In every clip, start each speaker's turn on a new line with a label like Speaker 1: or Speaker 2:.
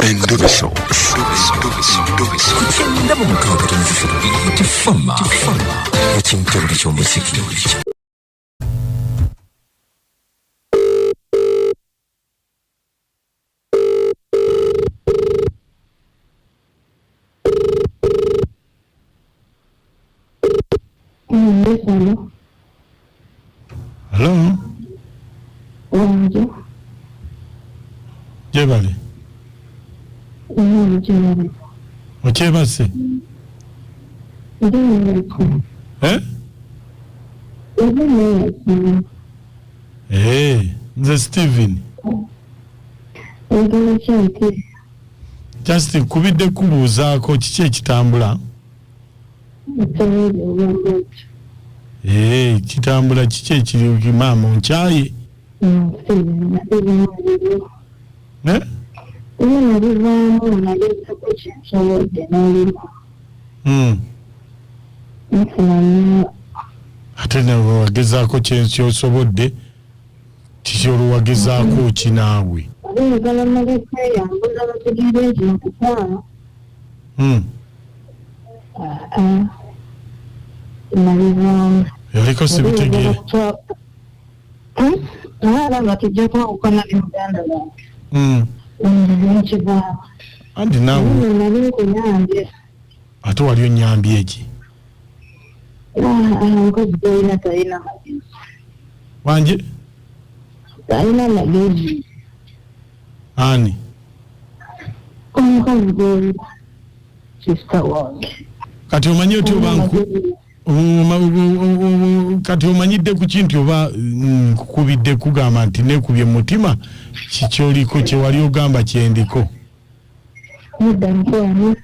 Speaker 1: Endobeso.
Speaker 2: Ku 96.3 Hit FM ekintobuli ky'omuziki.
Speaker 3: Yes, hello.
Speaker 4: Hello,
Speaker 3: Wange,
Speaker 4: gyebale.
Speaker 3: wange gyebale.
Speaker 4: Okyebase?
Speaker 3: Ndi neebase.
Speaker 4: Eh?
Speaker 3: Ndi neebase.
Speaker 4: Eh, nze Steven.
Speaker 3: Oyagala ki ate?
Speaker 4: Just nkubidde kubuuzaako kiki ekitambula.
Speaker 3: Nsobola ogamba otyo.
Speaker 4: Eh, kitambula kiki ekiri maama onkyaye?
Speaker 3: Steven, ebyo nabyo.
Speaker 4: Eh?
Speaker 3: Ebyo nabivaamu nagezaako kye nsobodde n'olima. Nfuna nnyo.
Speaker 4: Ate nawe wagezaako kyosobodde kiki olwo wagezaako ki naawe?
Speaker 3: Ate njagala mmale kweyambuza bategeere nti nkukwano. Ah, nabivaamu.
Speaker 4: Yaliko sibitegeera.
Speaker 3: Naye alaba tujja kwawukana ne muganda wange. Nze nkivaamu.
Speaker 4: Anti naawe
Speaker 3: Naye nali nkuyambye.
Speaker 4: Ate wali onnyambye ki?
Speaker 3: Omukazi gw'olina talina magezi.
Speaker 4: Wange?
Speaker 3: Talina magezi.
Speaker 4: Ani?
Speaker 3: Omukazi gw'olina. Sisita wange.
Speaker 4: Kati omanyi otya oba
Speaker 3: Talina
Speaker 4: nku
Speaker 3: magezi.
Speaker 4: Kati omanyidde ku ki nti oba nkukubidde kugamba nti neekubye mu mutima kikyoliko kye wali ogamba kyendiko?
Speaker 3: Nedda mukwano.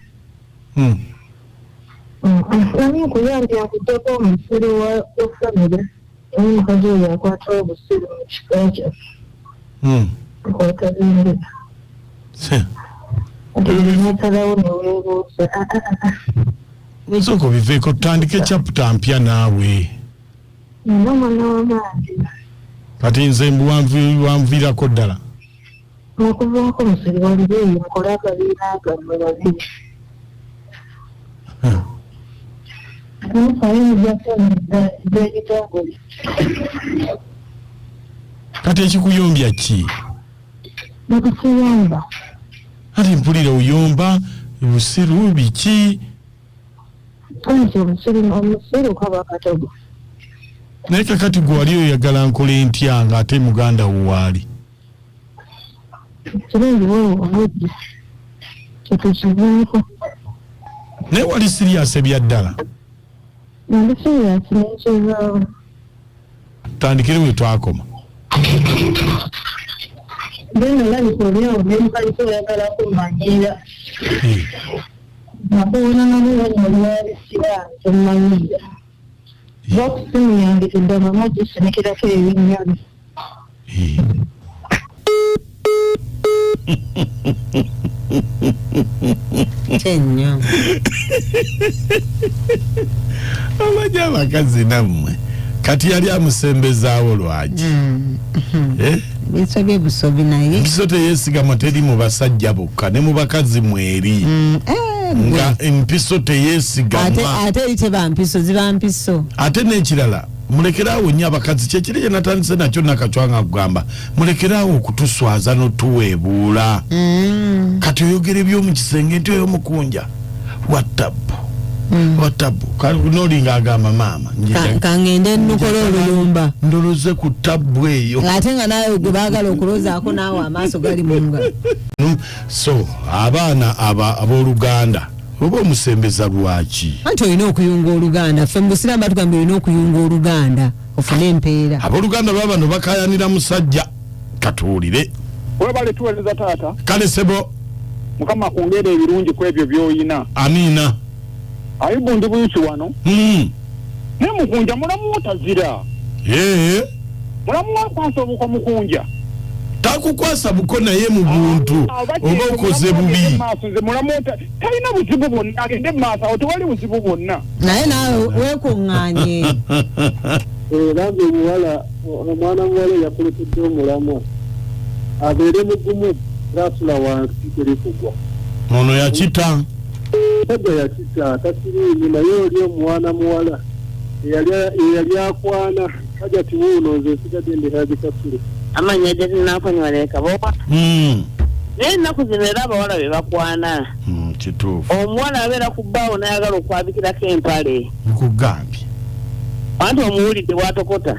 Speaker 3: Nali nkuyambye nkuggyeko omusiru wa famire. Naye omukazi oyo akwata obusiru mu kika kyaffe. Akwata bendera. Ate n'osalawo ne weebuuza. Ah, ah, ah, ah.
Speaker 4: Nsooka obiveeko tutandike chapter mpya naawe.
Speaker 3: Nina omwana w'amaanyi.
Speaker 4: Kati nze mbu wanviirako ddala.
Speaker 3: Nakuvaako musiri wange eyo mukole akabiina gammwe babiri. Mufayo mujja kwemedda ebitongole.
Speaker 4: Kati ekikuyombya ki?
Speaker 3: Nakukuyomba.
Speaker 4: Ati mpulira oyomba busiru biki?
Speaker 3: Anti omusiru omusiru kaba katogo.
Speaker 4: Naye kakati gwe wali oyagala nkole ntya ng'ate muganda wo waali?
Speaker 3: Kirungi wewe obudde. Tetukivaako.
Speaker 4: Naye wali siriyaasi ebya ddala?
Speaker 3: Ndi siriyaasi n'ekivaawo.
Speaker 4: Tutandikire we twakoma.
Speaker 3: Then olabika oli awo ne mukazi oyagala kummanyiira. Nakuwona nabuwona olwabisira tommanyiira. Va ku ssimu yange toddangamu ogisonekerako ebinnyoni.
Speaker 5: Kyenyo.
Speaker 4: Amanyi abakazi nammwe. Kati yali amusembezaawo lwaki? Eh?
Speaker 5: Bisobye busobi naye.
Speaker 4: Empiso teyeesigama teri mu basajja bokka ne mu bakazi mweri. Nga empiso teyeesigama.
Speaker 5: Ate eri teba mpiso, ziba mpiso.
Speaker 4: Ate n'ekirala mulekeraawo nnyo abakazi, kyekiri kye natandise nakyo nakacwa nga kugamba mulekeraawo okutuswaza n'otuweebuula. Kati oyogera eby'omu kisenge nti oyo mukunja wattabu. Wattabu. N'olinga agamba maama,
Speaker 5: Kangende nnukole olulumba.
Speaker 4: Ndoloze ku tabbu eyo.
Speaker 5: Ate nga naawe gwe baagala okulozaako naawe amaaso gali mu ngalo.
Speaker 4: So abaana abooluganda oba omusembeza lwaki?
Speaker 5: Anti olina okuyunga oluganda. Ffe mu Busiraamu batugambye olina okuyunga oluganda ofune empeera.
Speaker 4: Abooluganda baabano bakayanira musajja. Katuwulire.
Speaker 6: Webale tuweereza taata.
Speaker 4: Kale sebo.
Speaker 6: Mukama akwongere ebirungi ku ebyo by'olina.
Speaker 4: Amiina.
Speaker 6: Ayubu ndi buyusi wano. Naye mukunja mulamu wo tazira. Mulamu wo akwasa obuko mukunja.
Speaker 4: Takukwasa buko naye mu buntu oba okoze bubi.
Speaker 6: Maaso nze mulamu wo talina buzibu bwonna, agende mu maaso awo tewali buzibu bwonna.
Speaker 5: Naye naawe weekuŋŋaanye.
Speaker 7: Era ng'omuwala, omwana muwala eyakuletedde omulamwa abeere mugumu. Era asula wansi teri kugwa.
Speaker 4: Ono yakita.
Speaker 7: Musajja yakita takiriimu, naye oli omwana muwala eyali akwana Hajati wuuno, nze nsigadde ndi Haji Kasule.
Speaker 3: Amanya gyetinakonyoleka bowa. Naye ennaku zino era abawala be bakwana.
Speaker 4: Kituufu.
Speaker 3: Omuwala abeera ku bbaawo n'ayagala okwabikirako empale.
Speaker 4: Nkugambye.
Speaker 3: Anti omuwulidde bw'atokota.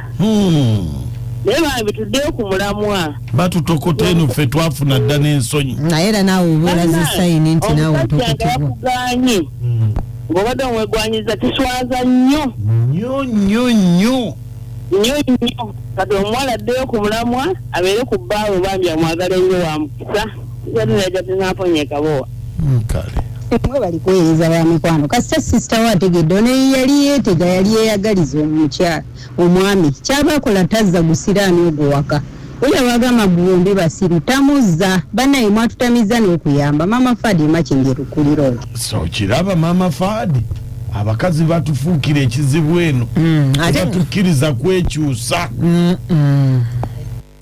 Speaker 3: Naye bambi tuddeyo ku mulamwa.
Speaker 4: Batutokota eno, ffe twafuna dda n'ensonyi.
Speaker 5: Naye era naawe oba olaze sayini nti naawe
Speaker 3: Omusajja nga
Speaker 5: otokotebwa.
Speaker 3: yakuganye ng'obadde omwegwanyiza, kiswaza nnyo.
Speaker 4: Nnyo nnyo nnyo.
Speaker 3: Nnyo nnyo. Kati omuwala addeyo ku mulamwa, abeere ku bbaawe, bambi amwagale nnyo, wa mukisa. Jatinamponya ekabowa.
Speaker 4: Kale.
Speaker 1: Mwe bali kuweereza ba mikwano, kasita sister we ategedde ono yali yeetega, yali yeeyagaliza omukyala omwami kyaba akola tazza gusiraani ogwo waka. Oyo bagamba bombi basiru, tamuzza. Bannaye mwatutamiza n'okuyamba. Mama Fadi Makindye Lukuliro olwo.
Speaker 4: So kiraba Mama Faadi, abakazi batufuukira ekizibu eno.
Speaker 5: Ate
Speaker 4: batukkiriza kwekyusa.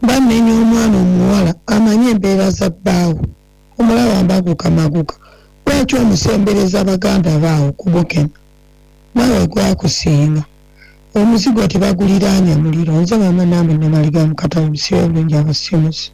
Speaker 8: Bamenya omwana omuwala amanye embeera za bbaawo, omulaba mbaguka maguka. Lwaki omusembereza baganda baawo kumukema? Naawe gwakusinga omuzigo, tebaguliraanya muliro. Nze mama nambe namaliga mukatale musibe bulungi abasimusi.